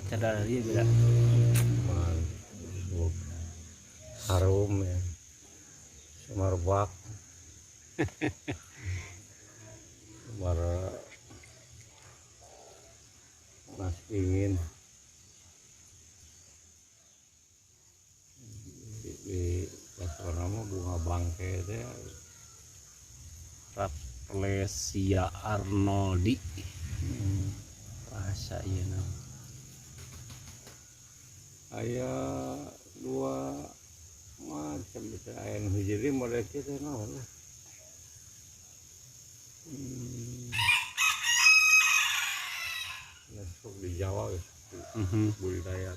Cadar dia beda. Masuk harum ya, semerbak, semar panas dingin. Di pasar nama bunga bangke teh. Rafflesia arnoldi. Bahasa ieu nama. Aya dua macam itu, aya nu hiji deui model kieu teh, naon lah. Masuk di Jawa geus budidaya.